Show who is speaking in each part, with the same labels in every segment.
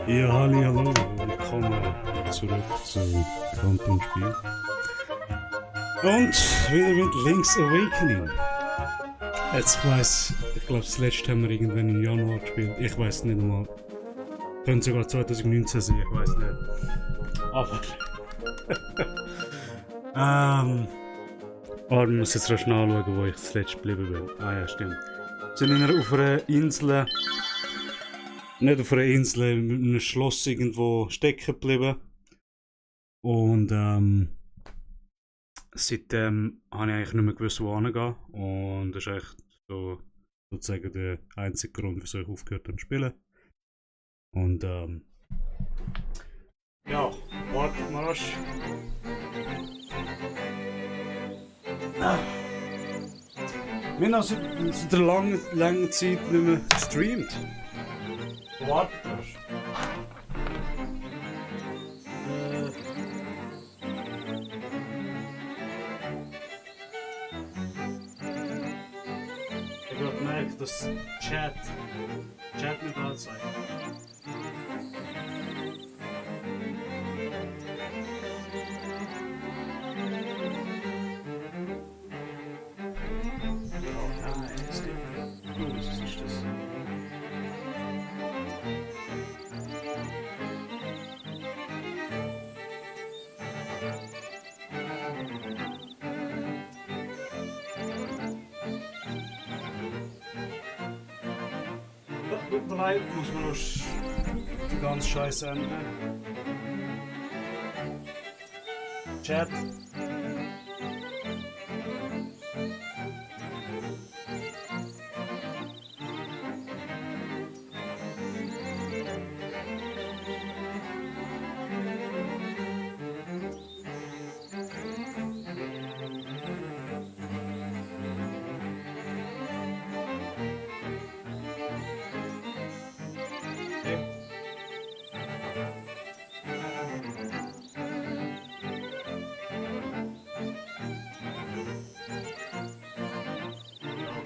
Speaker 1: Ja, hallo, willkommen zurück zum Quantum-Spiel. Und wieder mit Link's Awakening. Jetzt ich glaube, das letzte haben wir irgendwann im Januar gespielt. Ich weiß nicht mal. Könnte sogar 2019 sein, ich weiß nicht. Aber. Aber ich muss jetzt rasch nachschauen, wo ich das letzte geblieben bin. Ah ja, stimmt. Wir sind auf einer Insel. Nicht auf einer Insel, in einem Schloss irgendwo stecken geblieben. Und seitdem habe ich eigentlich nicht mehr gewusst, wo hingehen. Und das ist eigentlich so, sozusagen der einzige Grund, wieso ich aufgehört habe zu spielen. Und ja, warte mal rasch. Wir haben also seit einer langen Zeit nicht mehr gestreamt. Warte rasch. Ich habe gemerkt, dass Chat nicht anzeigt. Oh nein, das geht nicht. Oh, was ist das? Tut mir leid, muss man noch die ganze Scheiße ändern. Chat.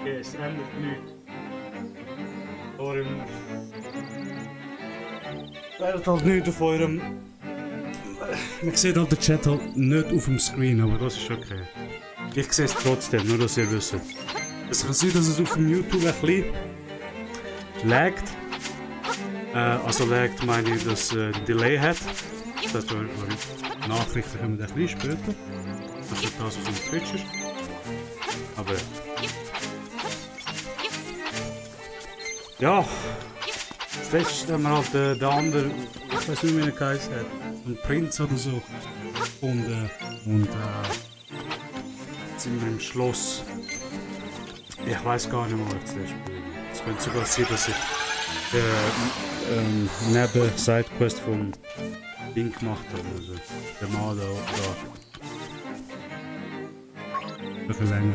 Speaker 1: Okay, es ändert nichts. Es ändert halt nichts auf eurem. Man sieht halt den Chat halt nicht auf dem Screen, aber das ist okay. Ich sehe es trotzdem, nur dass ihr wisst. Es kann sein, dass es auf dem YouTube ein bisschen laggt. Also laggt meine ich, dass Delay hat. Das heißt, eure Nachrichten kommen ein bisschen später. Das ist das, was auf Twitch ist. Aber ja, das letzte haben wir halt der andere, ich weiß nicht, wie er geheißen hat, ein Prinz oder so. Und jetzt sind wir im Schloss. Ich weiß gar nicht mehr, was das letzte bin. Es könnte sogar sein, dass ich neben Sidequest vom Ding gemacht habe. Also der Mann da. Ein bisschen länger.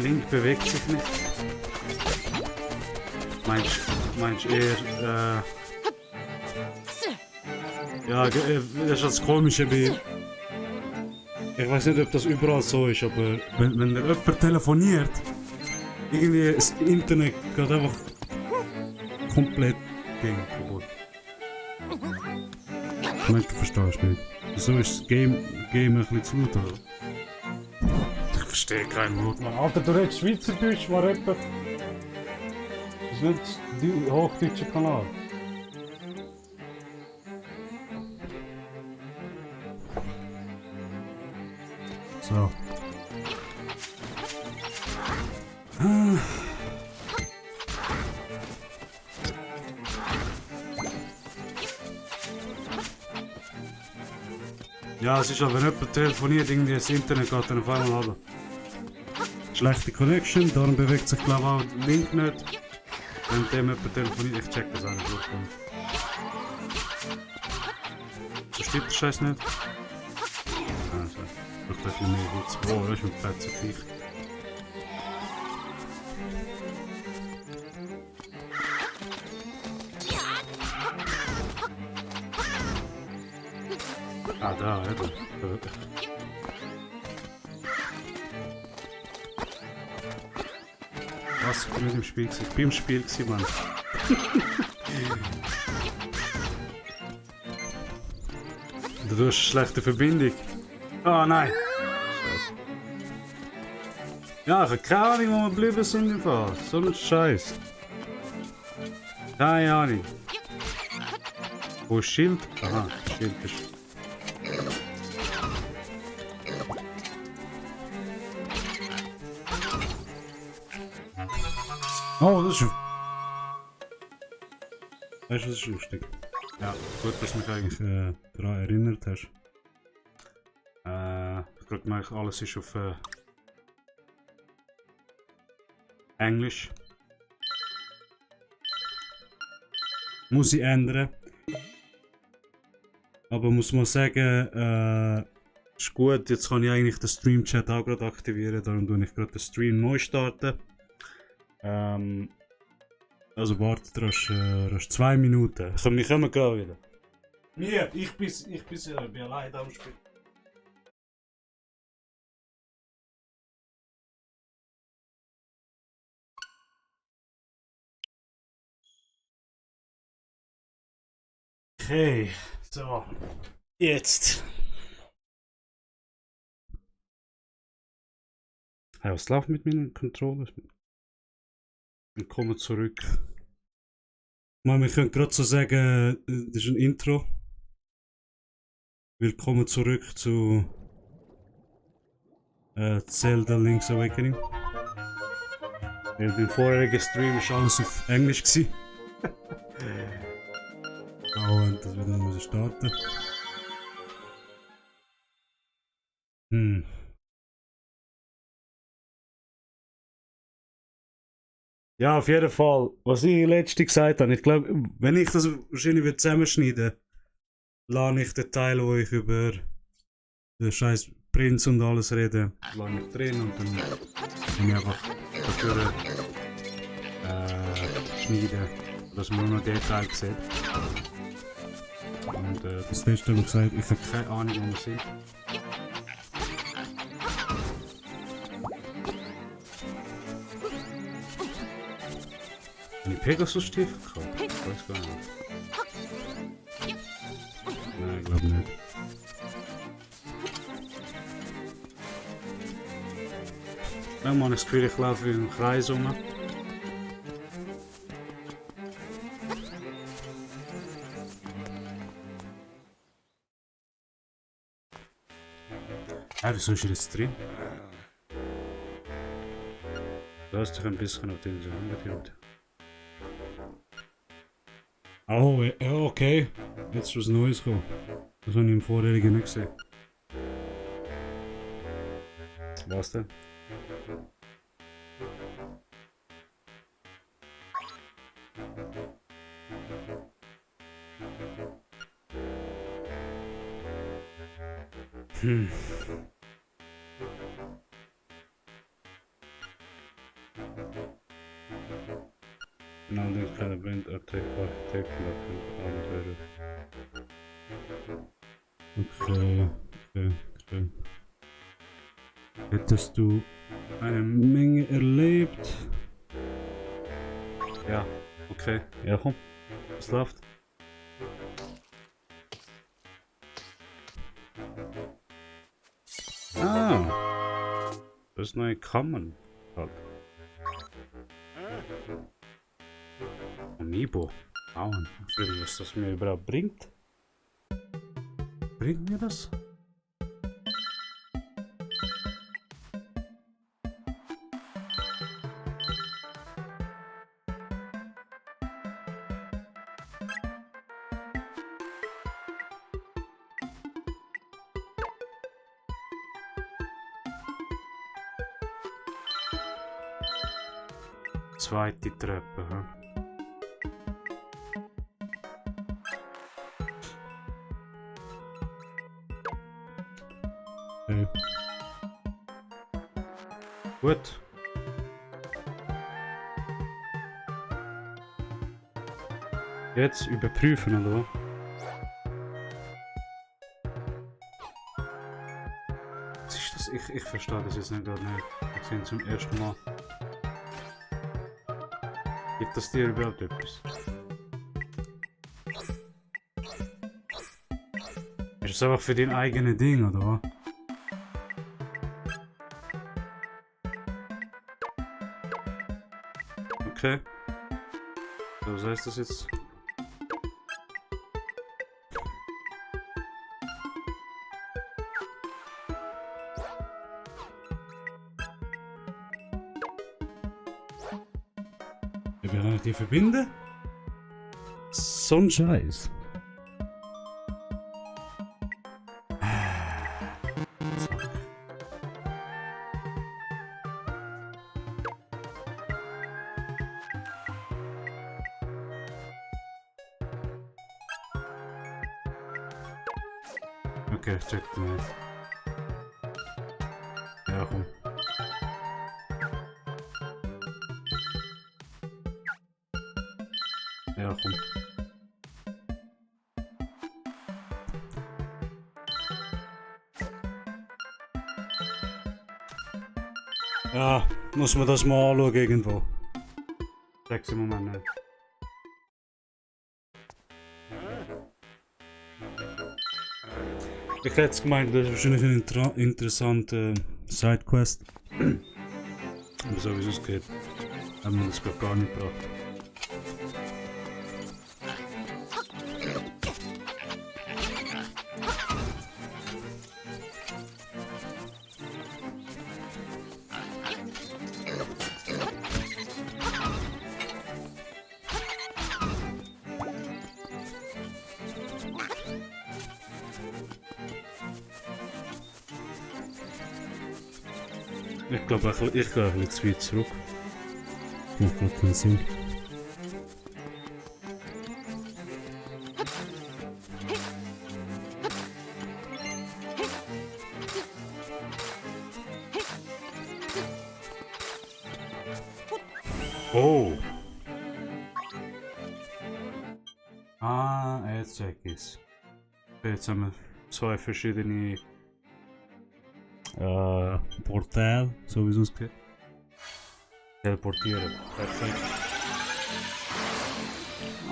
Speaker 1: Link bewegt sich nicht. Meinst eher, ja, das ist das Komische bei. Ich weiß nicht, ob das überall so ist, aber wenn jemand telefoniert, irgendwie das Internet geht einfach komplett gegen kaputt. Ich meine, du verstehst nicht. So ist das Game ein bisschen zu laut, oder? Ich verstehe kein Wort. Alter, du redest Schweizerdeutsch, war etwa. Das ist nicht der hochdeutsche Kanal. So. Ja, es ist aber, wenn jemand telefoniert, irgendwie das Internet geht dann auf einmal runter. Schlechte Connection, darum bewegt sich glaube ich auch der Link nicht. Wenn dem jemand telefoniert, ich check das auch nicht. So stimmt der Scheiß nicht. Also, ich dachte mir mehr Witz. Oh, das ist mit Plätzen gleich. Ah, da, eben. Was? Ich bin nicht im Spiel gewesen. Ich bin im Spiel gewesen, Mann. Du hast eine schlechte Verbindung. Oh nein! Scheiße. Ja, ich habe keine Ahnung, wo wir geblieben sind im Fall. So ein Scheiß. Keine Ahnung. Wo ist Schild? Aha, Schild ist. Oh, das ist. Weißt du, das ist lustig. Ja, gut, dass du mich eigentlich daran erinnert hast. Ich glaube, eigentlich alles ist auf Englisch. Muss ich ändern. Aber muss man sagen, ist gut, jetzt kann ich eigentlich den Stream-Chat auch gerade aktivieren, darum tue ich gerade den Stream neu starten. Also warte, du hast 2 Minuten. Wir kommen gleich wieder. Mir, ich bin allein am Spiel. Okay, so. Jetzt. Hey, was läuft mit meinen Controllers? Wir kommen zurück. Man, wir können gerade so sagen, das ist ein Intro. Willkommen zurück zu Zelda Link's Awakening. Im vorherigen Stream war alles auf Englisch. Oh, und das wird noch starten. Ja, auf jeden Fall. Was ich letztens gesagt habe, ich glaube, wenn ich das wahrscheinlich zusammenschneiden würde, lade ich den Teil, wo ich über den scheiß Prinz und alles rede, lade ich drin und dann kann ich einfach dafür schneiden, dass man nur noch den Teil sieht. Und das letzte habe ich gesagt, ich habe keine Ahnung, wo wir sind. Habe ich Pegasus-Stiefel gekauft? Ich weiß gar nicht. Nein, ich glaube nicht. Ja, man, das Gefühl, ich laufe in einem Kreis rum. Wieso ist er jetzt drin? Du hast dich ein bisschen auf den so angefilmt. Oh, ja, okay. Jetzt ist was Neues gekommen. Das habe ich im vorherigen nicht gesehen. Was denn? Now this kind of wind attack architect Okay. Hättest du eine Menge erlebt? Ja, okay. Ja, komm. Was läuft? Ah! Das ist neue Kammern. Halt. Amiibo. Bauen. Ich will, was das mir überhaupt bringt. Bringt mir das? Zweite Treppe, hm? Okay. Gut. Jetzt überprüfen, oder? Was ist das? Ich verstehe das jetzt nicht gerade nicht. Ich sehe zum ersten Mal. Gibt das dir überhaupt etwas? Ist das einfach für dein eigenes Ding, oder was? Okay. So, was heißt das jetzt? Wir können die verbinden? So ein Scheiß. Okay, check mal. Ja, komm. Ja, komm. Ja, muss man das mal anschauen irgendwo. Check's im Moment nicht. Ich hätte jetzt gemeint, das ist wahrscheinlich eine interessante Sidequest. Aber so wie es ausgeht, haben wir das gerade gar nicht gebracht. Ich glaube, ich gehe ein bisschen zu weit zurück. Macht gerade keinen Sinn. Oh! Ah, jetzt check ich's. Jetzt haben wir zwei verschiedene Portal, so wie es aussieht. Teleportieren. Perfekt.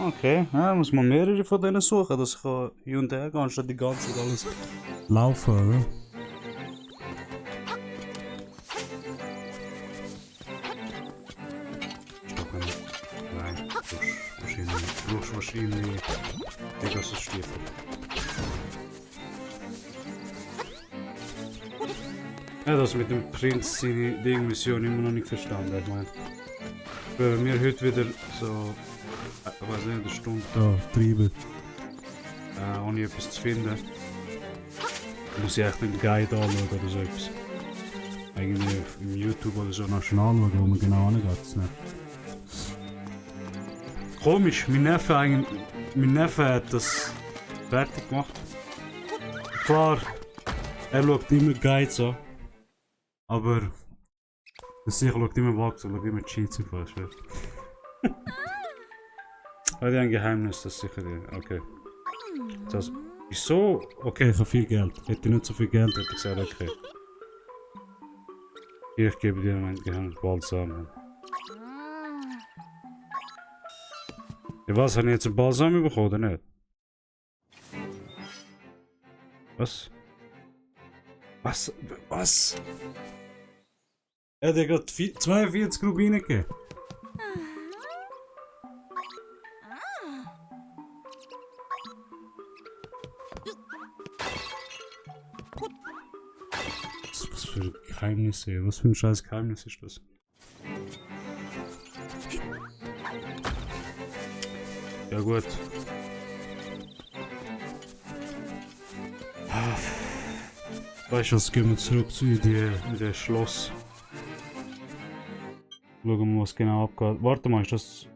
Speaker 1: Okay, ja, muss man mehrere von denen suchen, dass ich hier und her gehen, anstatt die ganze Zeit alles laufen, oder? Stoppen. Nein, du brauchst wahrscheinlich Pegasus Stiefel. Ja, das mit dem Prinz seine Ding-Mission immer noch nicht verstanden. Ich meine, wenn wir heute wieder so, ich weiß nicht, eine Stunde da treiben, ohne etwas zu finden, muss ich echt einen Guide anschauen oder so etwas. Eigentlich im YouTube oder so national schauen, wo man genau angeht. Komisch, mein Neffe hat das fertig gemacht. Klar, er schaut immer Guides an. Aber das sicher schaut immer Bugs, er schaut immer Cheats und was. Aber die haben ein Geheimnis, das ist sicher die. Okay. Das, wieso? Okay, ich habe viel Geld. Hätte ich nicht so viel Geld, hätte ich gesagt, okay. Hier, ich gebe dir mein Geheimnis Balsam. Ja, was, habe ich jetzt einen Balsam bekommen oder nicht? Was? Was? Was? Er hat ja gerade 42 Rubine gegeben. Was für Geheimnisse? Was für ein scheiß Geheimnis ist das? Ja gut. Weißt du was, gehen wir zurück zu in das Schloss. Schauen wir mal, was genau abgeht. Warte mal, ist das...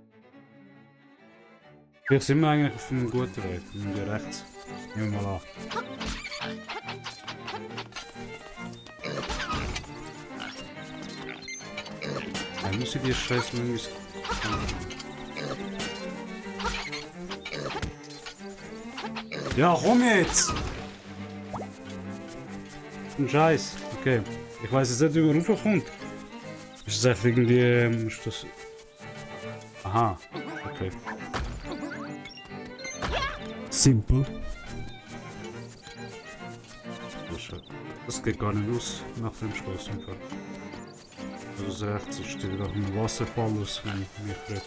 Speaker 1: Vielleicht sind wir eigentlich auf einem guten Weg. Wir müssen ja rechts. Nehmen wir mal an. Dann muss ich die Scheiße irgendwie... Ja, komm jetzt! Ein Scheiß. Okay. Ich weiß jetzt nicht, wie man raufkommt. Ist das einfach irgendwie... ist das... Aha, okay. Simple. Das geht gar nicht aus nach dem Schloss im Fall. Also rechts ist wieder ein Wasserfall aus, wenn ich mich frage.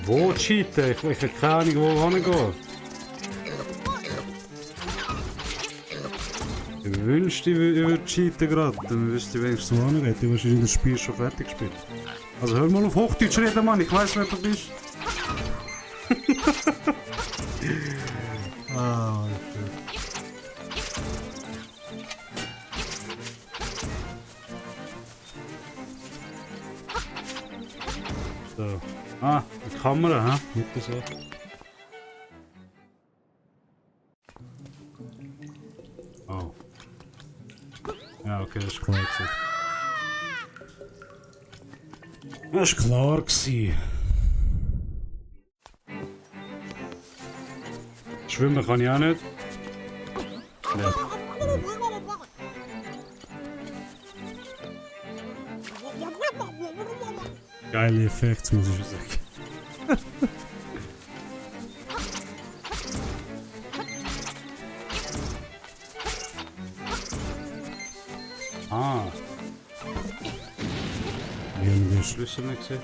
Speaker 1: Wo cheaten? Ich habe keine Ahnung, wo hingehen. Ich wünschte, ich würde cheaten gerade. Dann wüsste ich wenigstens, wo hingeht. Du hast in das Spiel schon fertig gespielt. Also hör mal auf Hochdeutsch reden, Mann. Ich weiß, wer du bist. Ah, okay. So. Ah, die Kamera, hä? Nicht so. Oh. Ja, okay, das ist klar gewesen. Das war klar gewesen. Schwimmen kann ich auch nicht. Ja. Geile Effekte, muss ich schon sagen. Ah. Wir haben den Schlüssel nicht gesehen.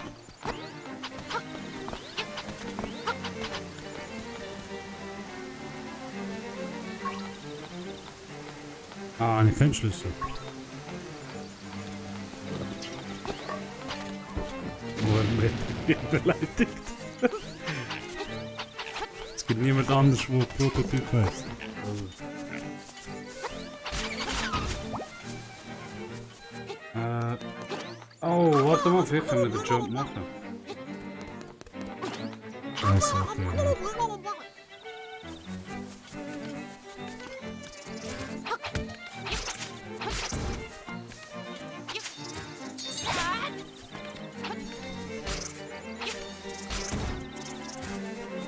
Speaker 1: Ah, ich keinen Schlüssel. Beleidigt. Es gibt niemand anders, wo Prototyp heißt. Oh, warte mal, vielleicht können wir den Jump machen. Scheiße, okay.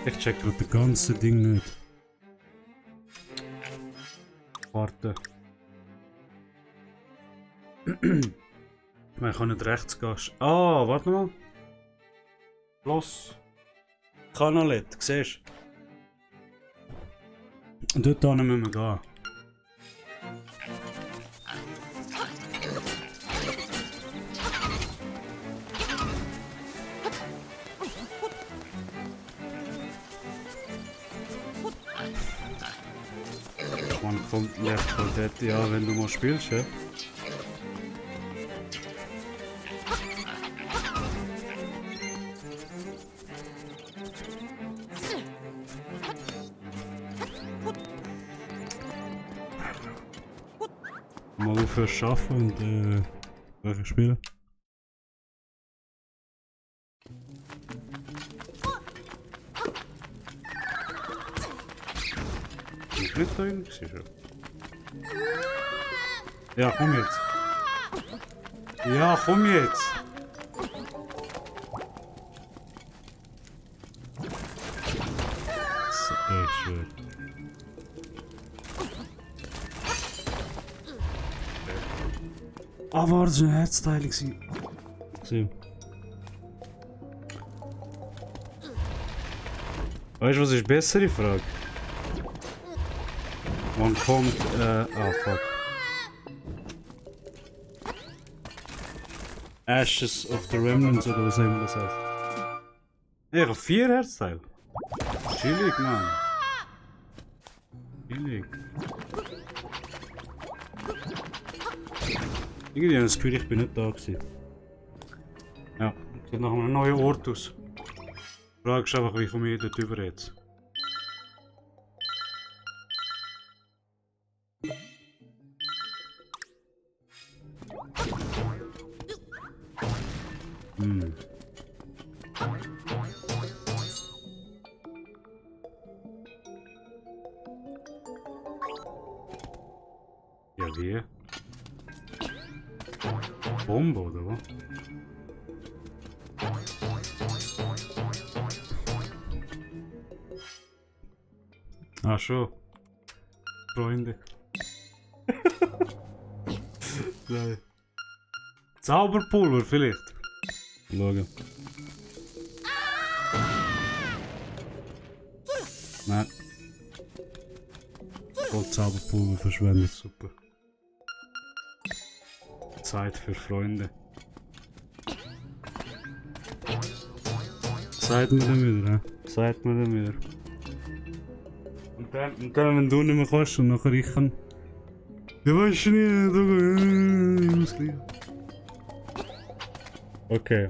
Speaker 1: Ich check das ganze Ding nicht. Warte. Man kann nicht rechts gehen. Ah, warte mal. Los. Kanalet, siehst du? Und dort müssen wir gehen. Man kommt Left 4 Dead, ja, wenn du mal spielst, ja. Mal aufhören schaffen und welche spielen. Ist nicht da drin gewesen? Ja, komm jetzt. Ja, komm jetzt. Das ist echt schön. Ah, war das ein Herzteil gewesen? Weißt du, was ist die bessere Frage? Wann kommt, ah fuck. Ashes of the Remnants oder was immer das heißt. Ich habe 4 Herzteile. Chillig, Mann. Chillig. Irgendwie habe ich das Gefühl, ich bin nicht da gewesen. Ja, sieht nach einem neuen Ort aus. Die Frage ist einfach, wie komme ich dort über jetzt? Ja, wie? Bombe oder was? Ah, schon. Freunde. Nein. Zauberpulver vielleicht. Schauen. Nein. Voll Zauberpulver verschwendet, super. Zeit für Freunde. Sagt mir dann wieder, ne? Sagt mir dann wieder. Und dann, wenn du nicht mehr kannst und nachher ich kann... Ja, weißt du nicht, ich muss gleich. Okay.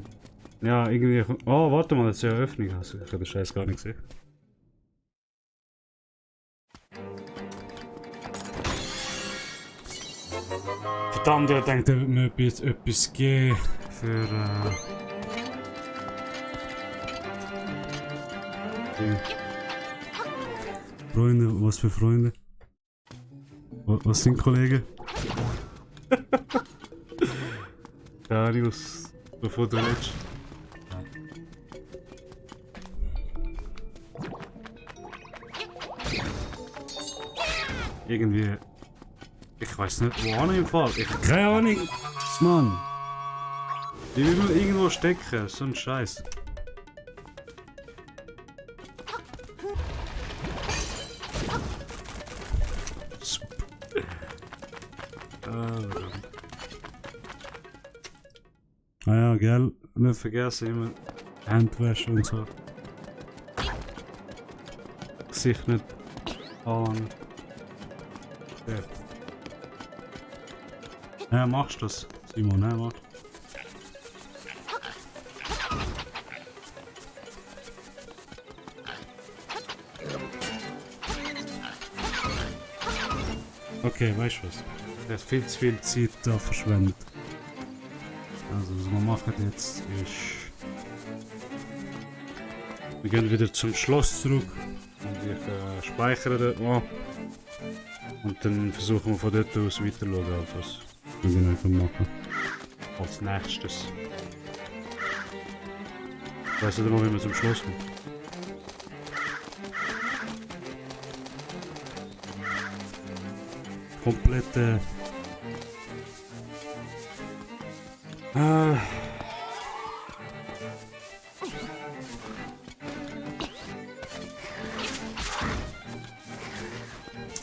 Speaker 1: Ja, irgendwie... Oh, warte mal, das ist ja eine Öffnung. Also, ich habe den Scheiß gar nicht gesehen. Verdammt, ich dachte, er wird mir etwas geben für... Freunde, was für Freunde? Was sind Kollegen? Darius, bevor du redest. Irgendwie. Ich weiß nicht, wo an im Fall. Ich hab keine Ahnung. Mann. Ich will nur irgendwo stecken, so ein Scheiß. Ah ja, gell? Nicht vergessen, immer Handwäsche und so. Gesicht nicht anlangen. Okay. Ja, machst du das, Simon? Ja, mach. Okay, weißt du was? Er hat viel zu viel Zeit da verschwendet. Also, was wir machen jetzt ist... Wir gehen wieder zum Schloss zurück und ich speichere dort mal. Und dann versuchen wir von dort aus weiter zu schauen, was wir genau machen. Als nächstes. Weißt du mal, wie wir zum Schloss kommen? Komplette...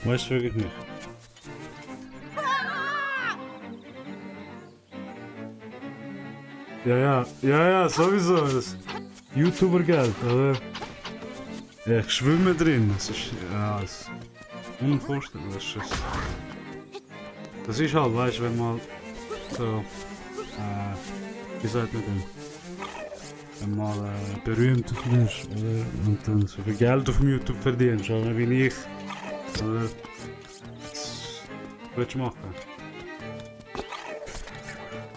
Speaker 1: Weiß wirklich nicht. Ja, sowieso. Das YouTuber-Geld, oder? Ja, ich schwimme drin. Das ist, ja, das ist unvorstellbar. Das ist halt, weißt du, wenn man so, wie sagt man denn? Wenn man berühmt wirst, oder? Und dann so viel Geld auf YouTube verdienst, oder wie ich. Oder? Was willst du machen?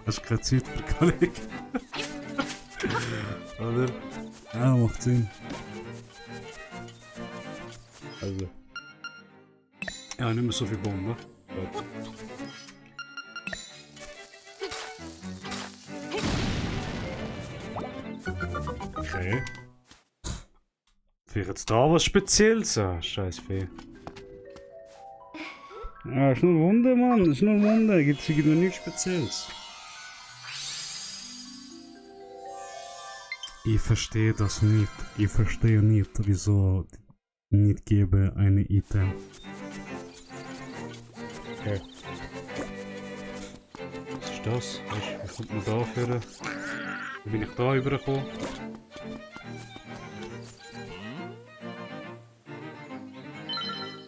Speaker 1: Hast du keine Zeit für Kollegen? Oder? Ja, macht Sinn. Also. Ja, nicht mehr so viel Bomben. Okay. Vielleicht jetzt da was Spezielles? Ah, scheiß Fee. Ja, ist nur ein Wunder, Mann. Ist nur ein Wunder. Gibt's irgendwie nichts Spezielles. Ich verstehe das nicht. Ich verstehe nicht, wieso nicht gebe eine Item. Okay. Was ist das? Wie kommt man da für? Wie bin ich da übergekommen?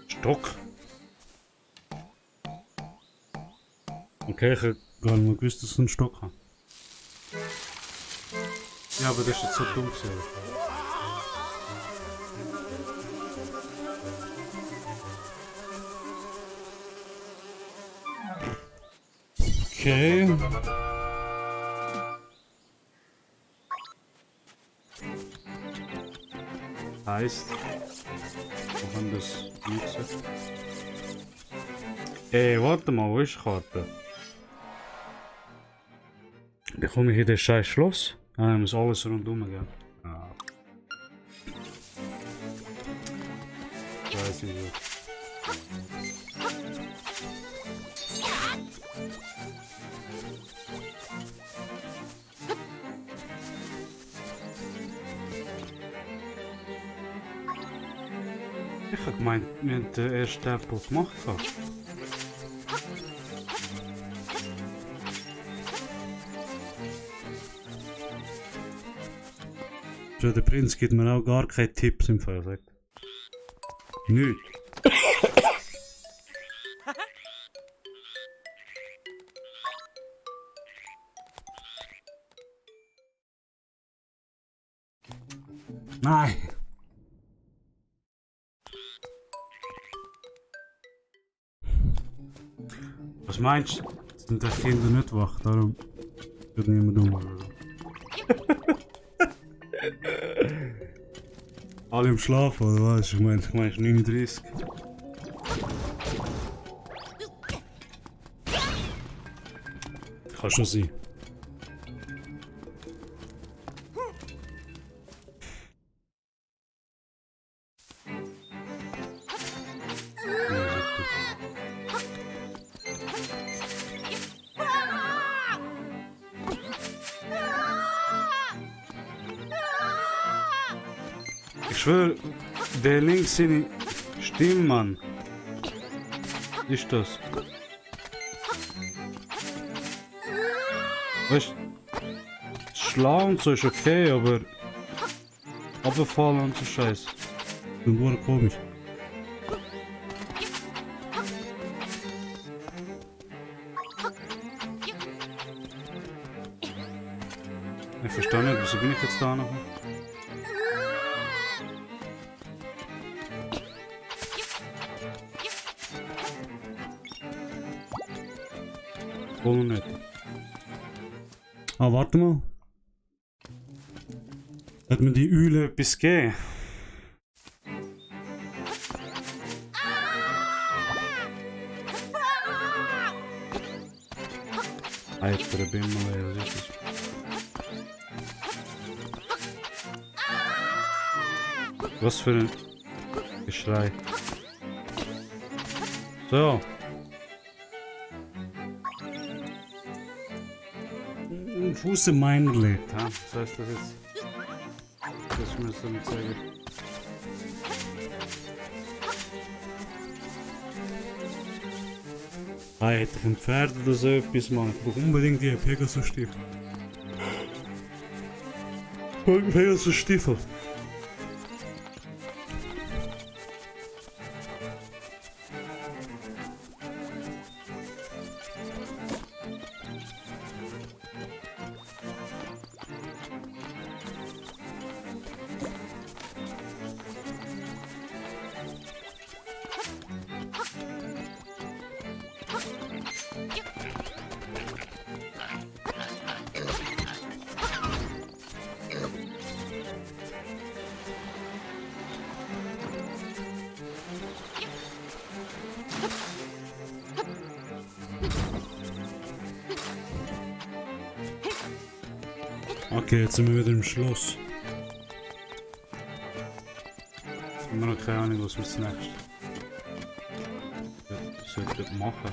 Speaker 1: Stock. Okay, ich habe gar nicht mehr gewusst, dass ich einen Stock habe. Ja, aber das ist jetzt so dumm gewesen. Okay. Heißt, wir haben das nutzen. Ey, warte mal, wo ist die Karte? Wie komme ich in das scheiß Schloss? Ah, ich muss alles rundum gehen. Ah. Weiß ich nicht. Ich hab gemeint, wir haben den ersten Tempo gemacht. So, der Prinz gibt mir auch gar keine Tipps im Fall, sagt. Nicht. Nein! Was meinst du? Sind die Kinder nicht wach, darum wird niemand um. Alle im Schlaf, oder was? Ich meine 39. Kann schon sein. Ich schwöre, der links seine Stimme, Mann. Ist das? Weißt du, Schlau und so ist okay, aber runterfallen und so Scheiß. Das war komisch. Ich verstehe nicht, wieso bin ich jetzt da noch? Voll nicht. Ah, warte mal. Hat mir die Eule etwas gegeben? Alter, der Bimmel, ey, was ist das? Was für ein Geschrei. So. Ein Fuß im Meinerli. Ja, was heißt das jetzt? Das müssen wir nicht sagen. Ah, hätte ich ein Pferd oder so etwas machen. Ich brauche unbedingt die Pegasus-Stiefel. Pegasus-Stiefel. Okay, jetzt sind wir wieder im Schloss. Immer noch keine Ahnung, was wir das nächste sollten machen.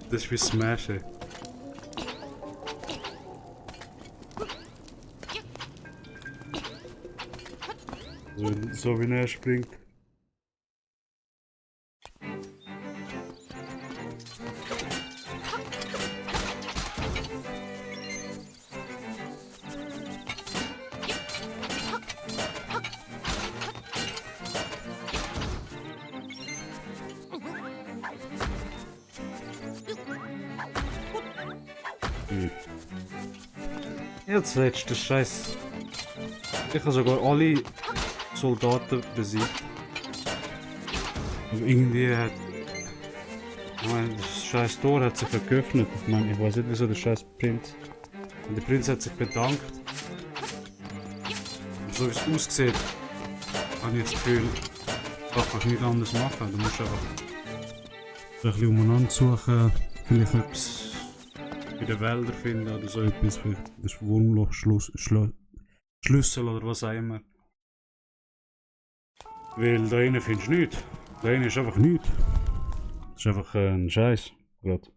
Speaker 1: Das ist wie Smash, ey. So wie er springt. Jetzt letzte Scheiß Ich habe sogar alle Soldaten besiegt. Aber irgendwie hat... Ich meine, das scheiß Tor hat sich ja geöffnet. Ich meine, ich weiß nicht wieso der scheiß Prinz... Und der Prinz hat sich bedankt. Und so wie es aussieht, habe ich das Gefühl, kannst du nicht anders machen. Du musst einfach ein bisschen umeinander suchen, vielleicht etwas in den Wäldern finden oder so etwas, vielleicht das Wurmloch, Schlüssel oder was auch immer. Weil da innen findest du nichts. Da innen ist einfach nichts. Das ist einfach ein Scheiß. Gerade.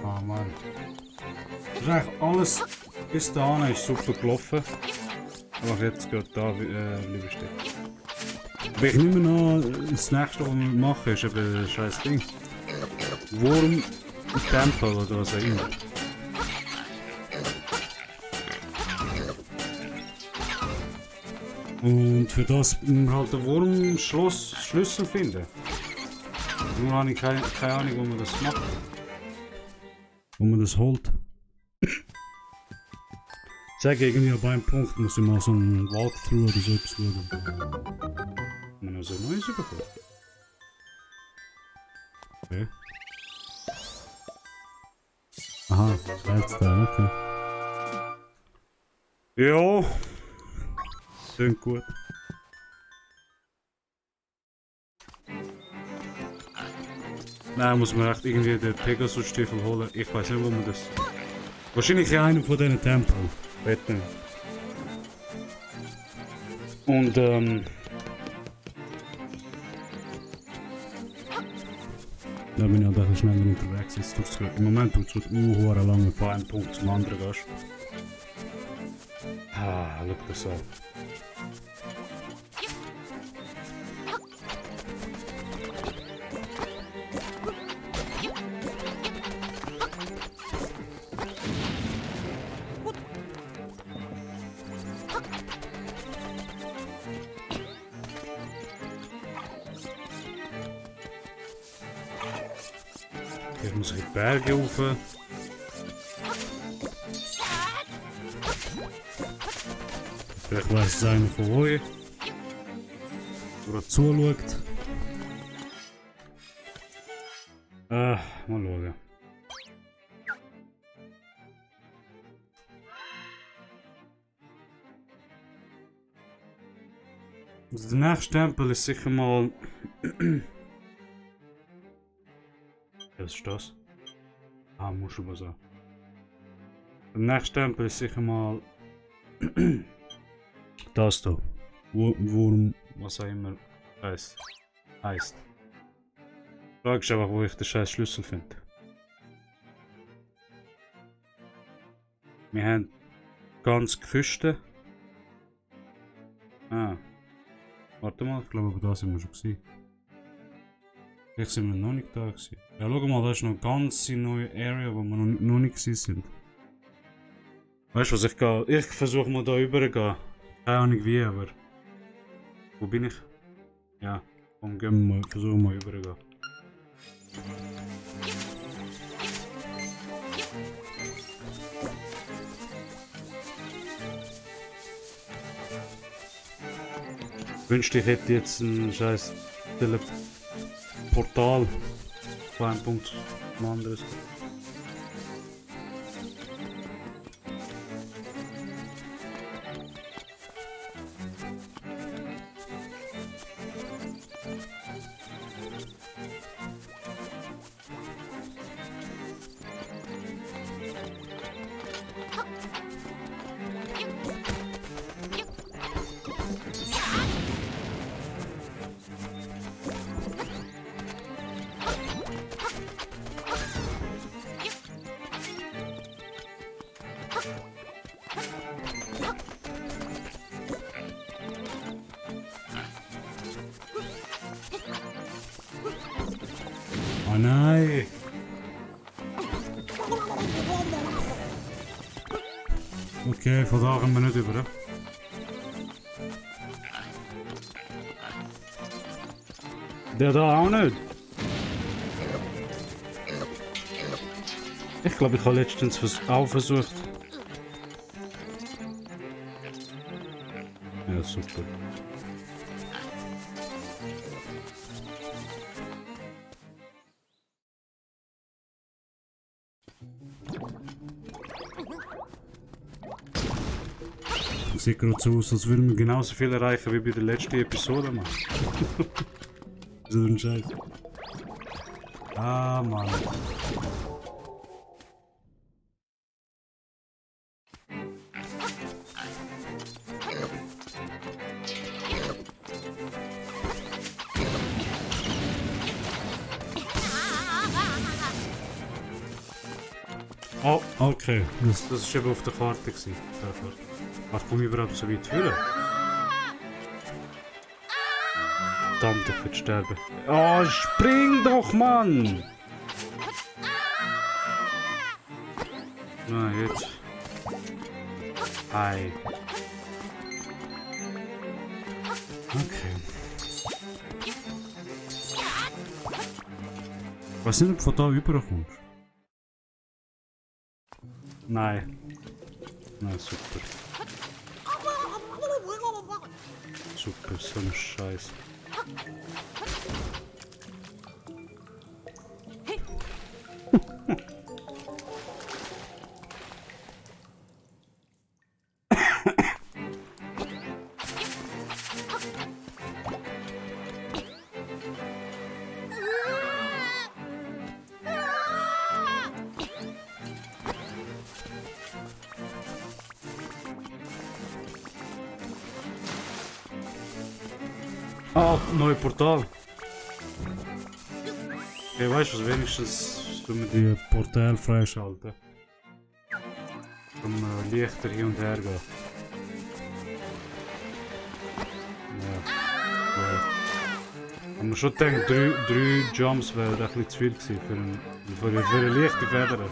Speaker 1: Ah Mann. Das ist eigentlich alles bis dahin ist super gelaufen. Aber jetzt gerade da bleibe ich stehen. Aber ich nehme noch, das nächste was wir machen ist eben das scheiß Ding. Wurm im Tempel oder was auch immer. Und für das müssen wir halt den Wurmschlüssel finden. Nur habe ich keine Ahnung, wo man das macht. Wo man das holt. Ich sage irgendwie bei einem Punkt muss ich mal so einen Walkthrough oder so etwas schauen. Man hat so Neues bekommen. Okay. Aha, jetzt da, okay. Ja. Klingt gut. Nein, muss man echt irgendwie den Pegasus-Stiefel holen. Ich weiß nicht, wo man das... Wahrscheinlich in einem von diesen Tempeln. Wetten. Und da bin ich halt ein bisschen schneller unterwegs. Jetzt tut's im Moment tut es lange von einem Punkt zum anderen gehst. Ah, schau das an. Hier muss ich in die Berge rauf. Vielleicht weiss es einer von euch, der zuschaut. Mal schauen. Also der nächste Tempel ist sicher mal... Was ist das? Ah, Muschelbasar. Der nächste Tempel ist sicher mal... das hier. Wurm, was auch immer heisst. Die Frage ist einfach, wo ich den scheiß Schlüssel finde. Wir haben ganz Küste. Ah. Warte mal, ich glaube, da sind wir schon gewesen. Vielleicht sind wir noch nicht da gewesen. Ja, schau mal, da ist noch eine ganze neue Area, wo wir noch nicht gewesen sind. Weißt du was, ich versuche mal da rüberzugehen. Keine Ahnung wie, aber... Wo bin ich? Ja, komm, gehen wir mal, versuchen mal rüberzugehen. Ich wünschte, ich hätte jetzt ein scheiß Portal von einem Punkt zum anderen. Oh nein! Okay, von da kommen wir nicht über. Der da auch nicht. Ich glaube, ich habe letztens auch versucht. Ja, super. Sieht gerade so aus, als würden wir genauso viel erreichen wie bei der letzten Episode, Mann. So ein Scheiß. Ah, Mann. Oh, okay. Das war eben auf der Karte. Ach, komme ich überhaupt so weit führen? Verdammt, ich will sterben. Oh, spring doch, Mann! Na, jetzt. Ei. Okay. Was nicht, ob du von da rüberkommst? Nein. Nein, super. Super, so ein Scheiß. Ah, neues Portal. Okay, weißt du, wenigstens tun wir die Portal freischalten. Um leichter hin und her gehen. Ja. Aber man schon gedacht, drei Jumps wären ein bisschen zu viel gewesen für eine leichte Feder.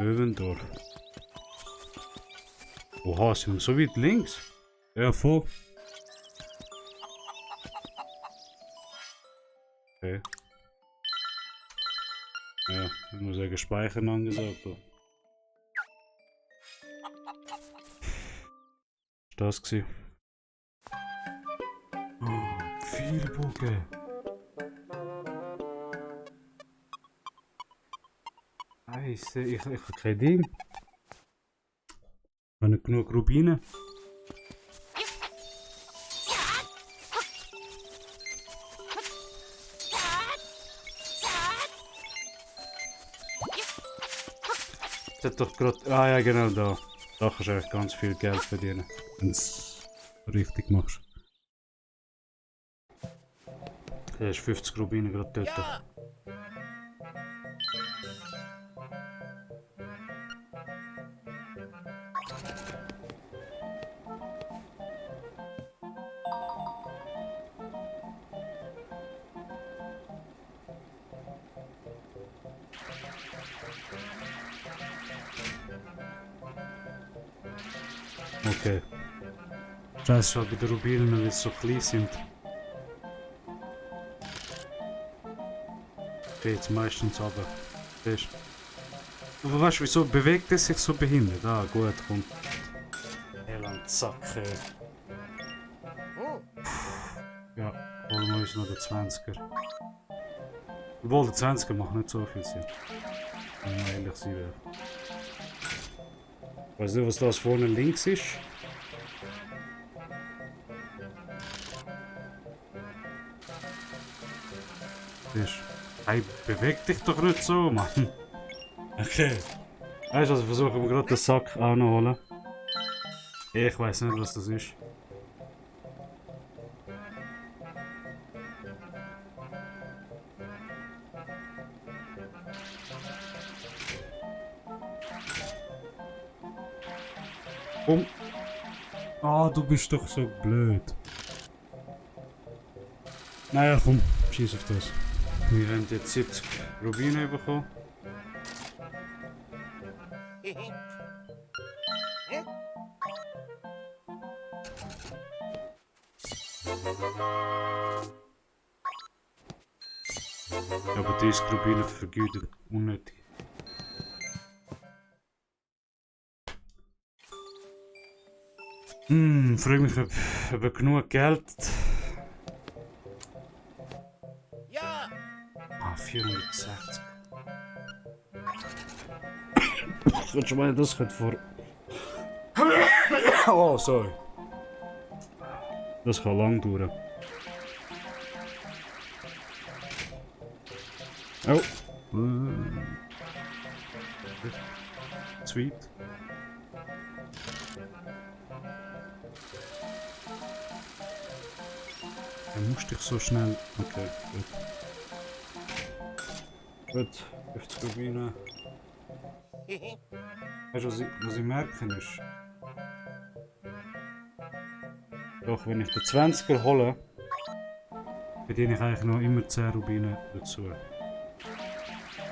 Speaker 1: Möwendorf. Oha, sind wir so weit links? Ja, voll. Okay. Ja, ich muss sagen, speichern angesagt. So. Ist das gewesen? Oh, viele Bogen. Scheiße, ich habe kein Ding. Ich habe nicht genug Rubine. Das hat doch gerade. Ah ja, genau da. Da kannst du echt ganz viel Geld verdienen. Wenn du es richtig machst. Da ist 50 Rubine gerade dort. Ja. Okay. Scheiße, schon bei den Rubinen, weil sie so klein sind. Okay, jetzt meistens aber. Aber weißt du, wieso bewegt es sich so behindert? Ah, gut, komm. Elend, Zack. Ja, holen wir uns noch den 20er. Obwohl, der 20er macht nicht so viel Sinn. Wenn wir ehrlich sein werden. Weißt du, was das vorne links ist? Hey, beweg dich doch nicht so, Mann. Okay. Weißt du, also versuchen wir gerade den Sack auch noch holen. Ich weiß nicht, was das ist. Komm. Ah, du bist doch so blöd. Naja, komm, schieß auf das. Wir haben jetzt 70 Rubine bekommen. Aber 30 Rubine vergütet unnötig. Frage mich, ob er genug Geld.
Speaker 2: Ja!
Speaker 1: Ah, 460. Ich würde schon meinen, das könnte vor. Oh, sorry. Das kann lang dauern. Oh. Sweet. Er muss dich so schnell. Okay, gut. Gut, 50 Rubine. Weißt du, was ich merken ist? Doch, wenn ich den 20er hole, verdiene ich eigentlich noch immer 10 Rubine dazu.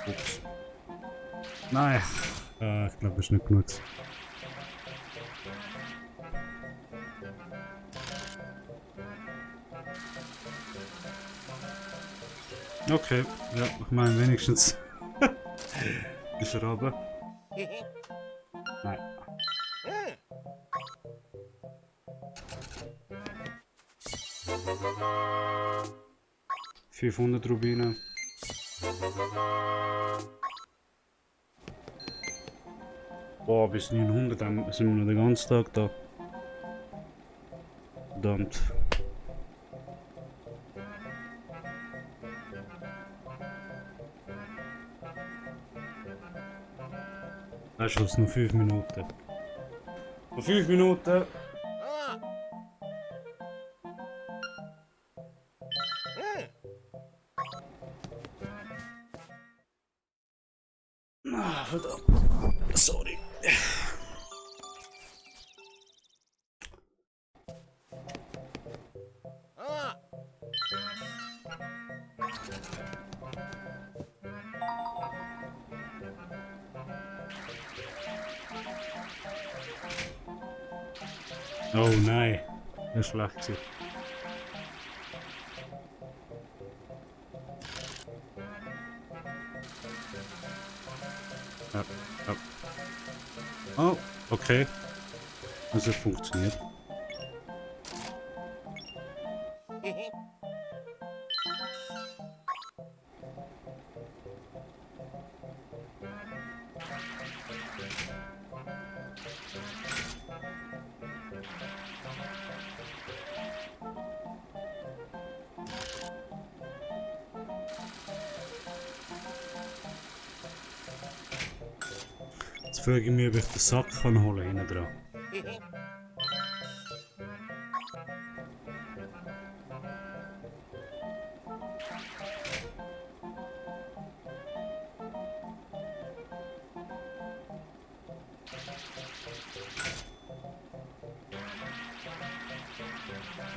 Speaker 1: Ups. Nein, ich glaube, das ist nicht genug. Okay, ja, ich meine wenigstens ist er runter. Nein. 500 Rubine. Boah, bis 900 dann sind wir noch den ganzen Tag da. Verdammt. Weißt du was, noch 5 Minuten. Noch 5 Minuten. Ah, verdammt. Sorry. Oh nein, das ist schlecht gewesen. Ja, ja. Oh, okay. Also es funktioniert. Jetzt frage ich mich, ob ich den Sack kann holen hinten dran.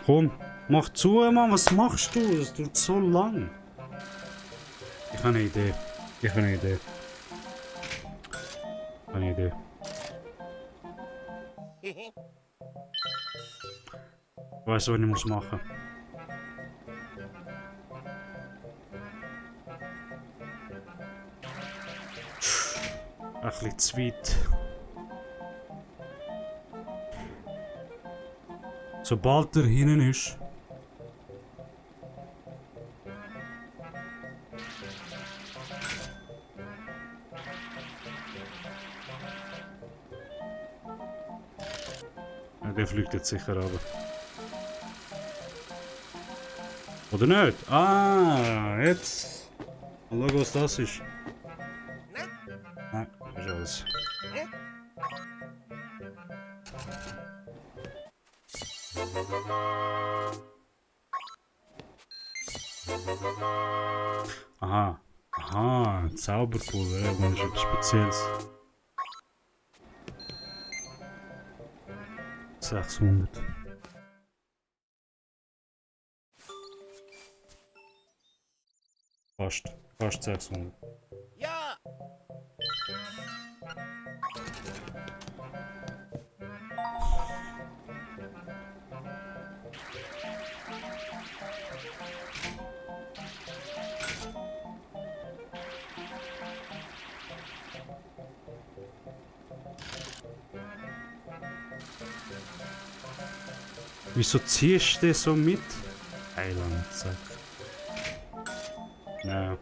Speaker 1: Komm, mach zu, Mann, was machst du? Das tut so lang. Ich habe eine Idee. Ich habe eine Idee. Eine Idee. Weißt du, was ich muss machen? Ein bisschen zu weit. Sobald er hinten ist. Ja, der fliegt jetzt sicher runter. Oder nicht? Ah, jetzt. Mal schauen, was das ist. Nein, das ist alles. Aha. Aha, Zauberpulver, das ist etwas Spezielles. 600. Fast 600.
Speaker 2: Ja!
Speaker 1: Wieso ziehst du das so mit? Eilandsack. Ja.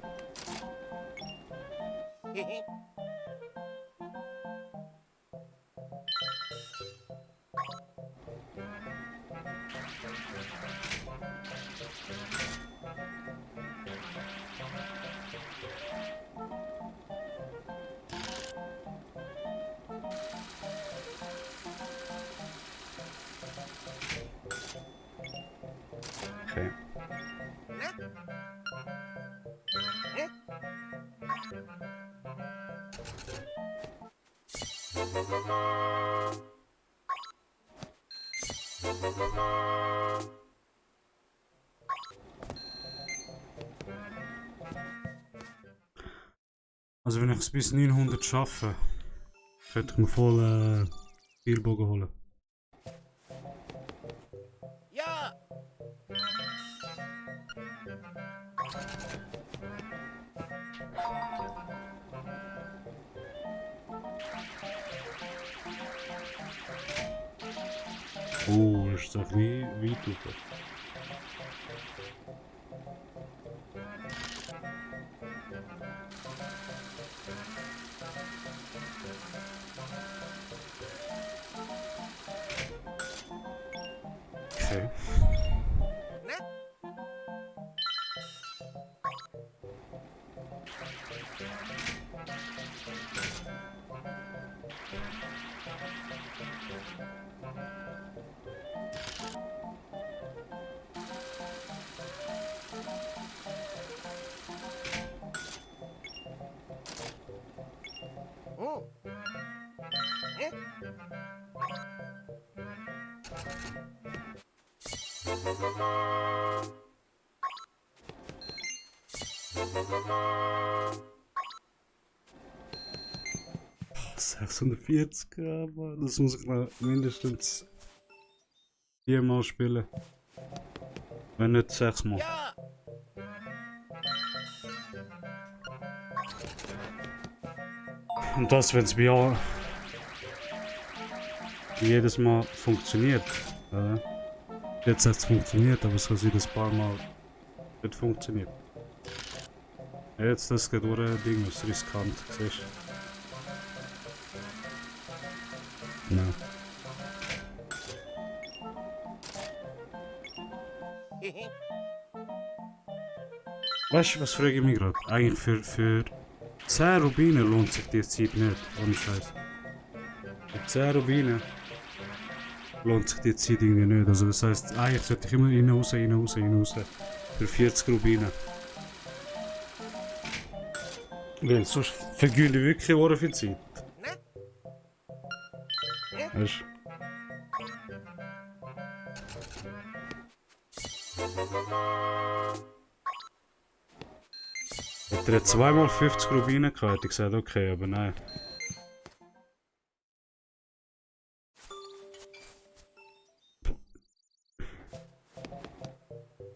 Speaker 1: Okay. Also wenn ich es bis 900 schaffe, könnte ich mir voll Zielbogen holen.
Speaker 2: Ja!
Speaker 1: Oh, ist doch wie super. Okay.
Speaker 2: Ne? Oh. Ne?
Speaker 1: Oh, 640 Gramm, das muss ich mal mindestens 4-mal spielen. Wenn nicht 6-mal.
Speaker 2: Ja!
Speaker 1: Und das, wenn es jedes Mal funktioniert. Jetzt hat es funktioniert, aber es hat jedes paar Mal nicht funktioniert. Jetzt das geht durch ein Ding, ist riskant, siehst du? Ja. Weißt du, was frage ich mich gerade? Eigentlich für 10 Rubine lohnt sich die Zeit nicht, ohne Scheiß. Für 10 Rubine lohnt sich die Zeit irgendwie nicht. Also das heisst, eigentlich sollte ich immer rein, raus, rein, raus, rein, raus. Für 40 Rubine. Weil sonst vergüte ich wirklich auch viel Zeit.
Speaker 2: Ne?
Speaker 1: Weißt du? Hätte er 2-mal 50 Rubine gehabt, hätte ich gesagt, okay, aber nein.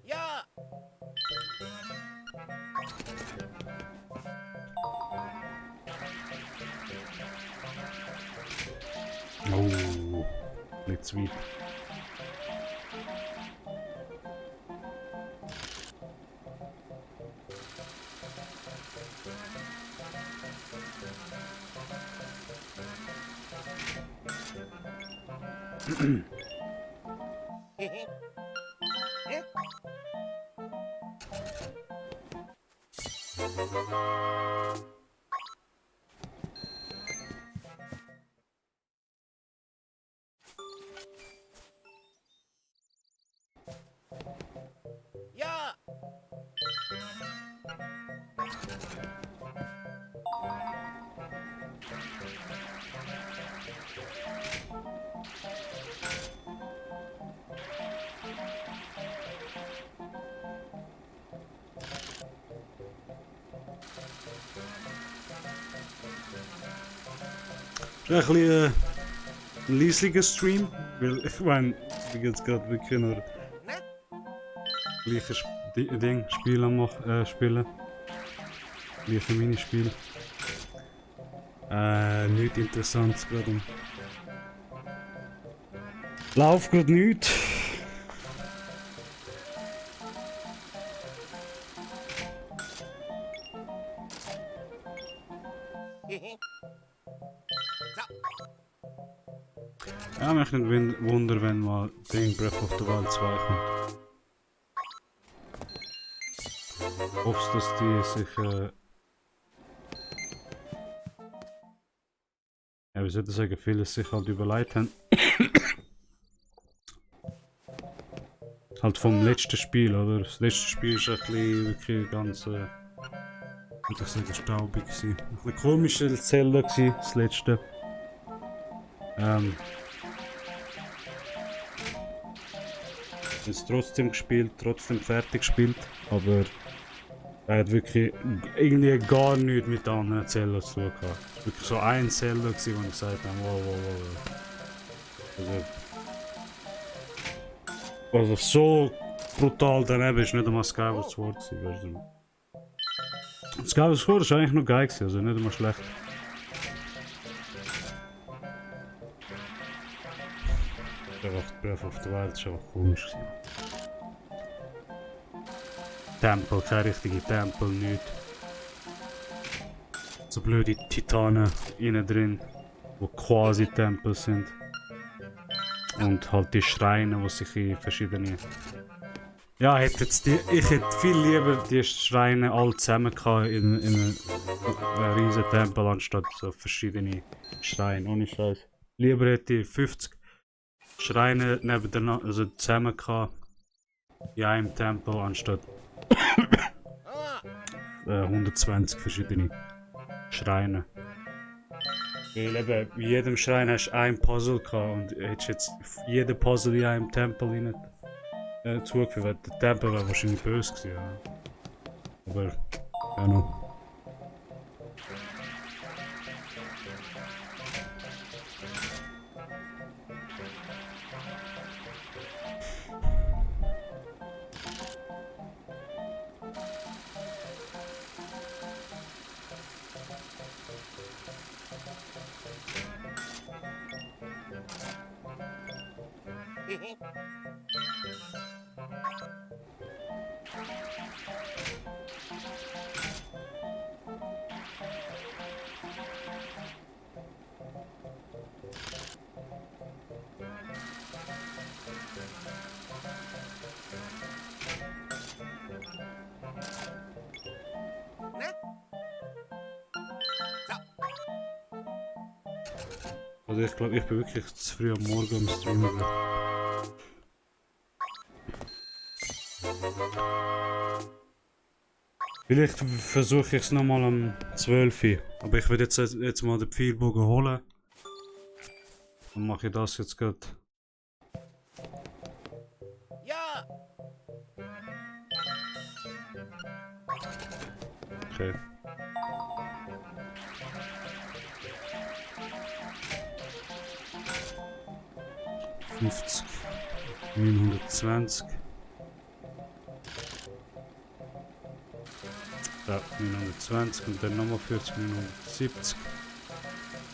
Speaker 2: Ja!
Speaker 1: Oh, nicht zu weit.
Speaker 2: Ne? Ja!
Speaker 1: bisschen ein leislicher Stream, weil ich meine, ich bin jetzt gerade wirklich nur
Speaker 2: Ne?
Speaker 1: gleiche Ding, Spiel am spielen. Gleiche Minispiel. Nichts Interessantes gerade. Lauf gerade nichts.
Speaker 2: So.
Speaker 1: Ja, mich nicht wunder, wenn mal Ding Breath of the Wild 2 kommt. Hoffst, dass die sich ja, wie soll ich sagen, vieles sich halt überlegt haben. Halt vom letzten Spiel, oder? Das letzte Spiel ist ein bisschen, wirklich ganz, würde ich sagen, staubig gewesen. Ein bisschen komischer als Zelda gewesen, das letzte. Jetzt trotzdem gespielt, trotzdem fertig gespielt, aber er hat wirklich irgendwie gar nichts mit anderen Zelda zu tun gehabt. Es war wirklich so ein Zelda gewesen, wo ich gesagt habe, wow. Also so brutal daneben ist nicht einmal Skyward Sword gewesen, weißt du. Skyward Sword ist eigentlich noch geil gewesen, also nicht einmal schlecht. Breath of the Wild ist einfach komisch gewesen. Tempel, kein richtiger Tempel, nichts. So blöde Titanen innen drin, wo quasi Tempel sind. Und halt die Schreine, die sich in verschiedene... Ja, ich hätte viel lieber die Schreine alle zusammen gehabt in einem riesen Tempel, anstatt so verschiedene Schreine, ohne Scheiß. Lieber hätte ich 50 Schreine nebeneinander, also zusammen gehabt in einem Tempel, anstatt 120 verschiedene Schreine. Weil eben, in jedem Schrein hast du ein Puzzle gehabt und hättest jetzt jeden Puzzle in einem Tempel rein zugeführt. Der Tempel wäre wahrscheinlich böse gewesen, ja. Aber, ja noch.
Speaker 2: Ne? So.
Speaker 1: Also ich glaube, ich bin wirklich zu früh am Morgen am Streamen. Vielleicht versuche ich es nochmal am 12 Uhr. Aber ich werde jetzt mal den Pfeilbogen holen. Dann mache ich das jetzt gerade.
Speaker 2: Ja.
Speaker 1: Okay. ...50... ...920... Ja, 920 und dann nochmal 40, 970.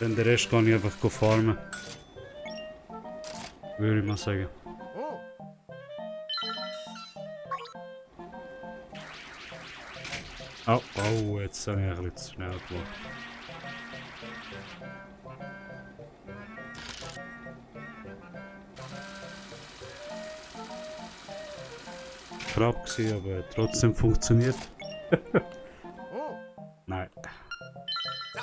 Speaker 1: Dann den Rest kann ich einfach farmen. Würde ich mal sagen.
Speaker 2: Oh.
Speaker 1: Oh, jetzt habe ich ein bisschen zu schnell gemacht. Knapp gewesen, aber trotzdem funktioniert.
Speaker 2: Oh.
Speaker 1: Nein.
Speaker 2: So.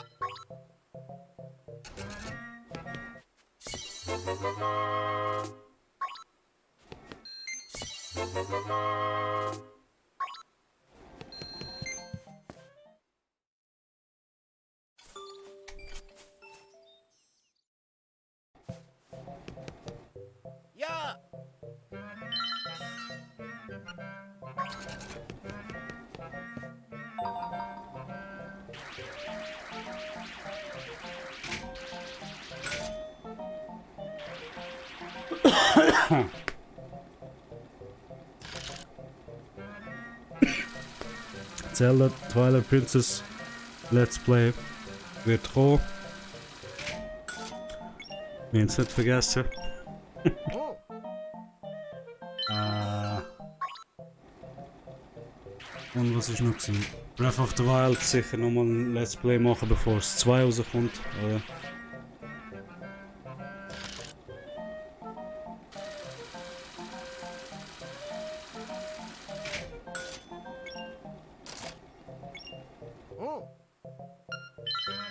Speaker 2: Ja.
Speaker 1: Zelda Twilight Princess Let's Play wird kommen. Wir haben es nicht vergessen.
Speaker 2: Oh.
Speaker 1: Und was ist noch gewesen? Breath of the Wild sicher nochmal ein Let's Play machen, bevor es 2 rauskommt.
Speaker 2: Oh.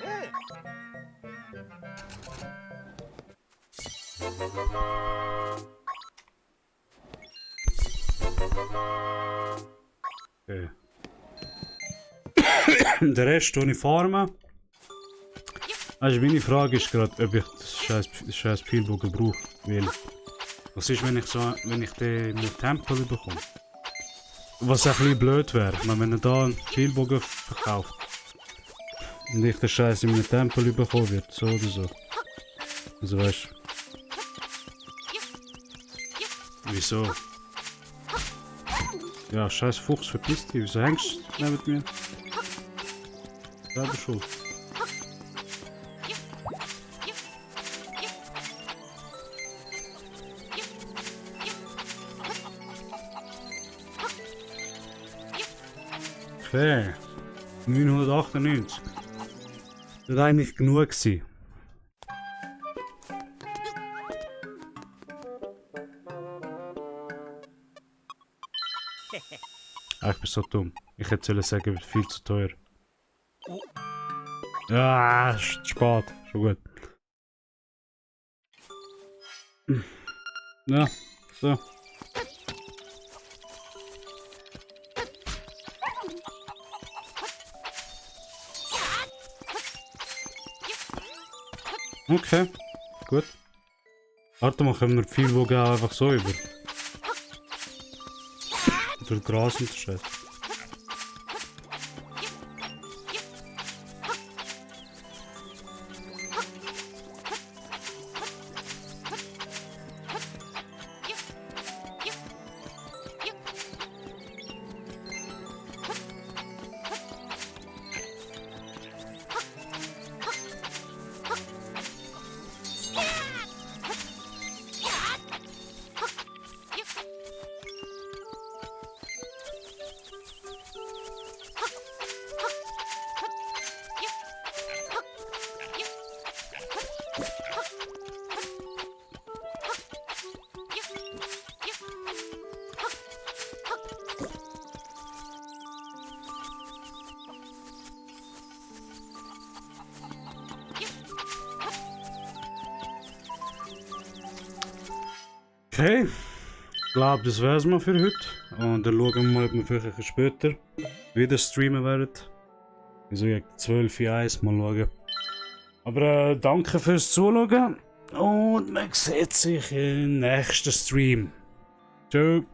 Speaker 2: Hey.
Speaker 1: Okay. Der Rest ohne Farmen. Also meine Frage ist gerade, ob ich das scheiß Pfeilbogen brauche. Weil, was ist, wenn ich den in den Tempel bekomme? Was ein bisschen blöd wäre, wenn er da einen Pfeilbogen verkauft und ich den Scheiß in einem Tempel bekommen wird, so oder so. Also weißt du. Wieso? Ja, scheiß Fuchs, verpiss dich, wieso hängst du neben mir? Selber schuld. Okay. 998. Das wird eigentlich genug gewesen. Ich bin so dumm. Ich hätte sollen sagen, wird viel zu teuer. Ja, ist spät. Schon gut. Ja, so. Okay, gut. Warte mal, können wir die Pfeilbogen auch einfach so über? Durch Gras und Scheiß. Okay, ich glaube, das wär's mal für heute. Und dann schauen wir mal, ob wir vielleicht später wieder streamen werden. Also gegen 12 Uhr 1 mal schauen. Aber danke fürs Zuschauen und man sieht sich im nächsten Stream. Ciao.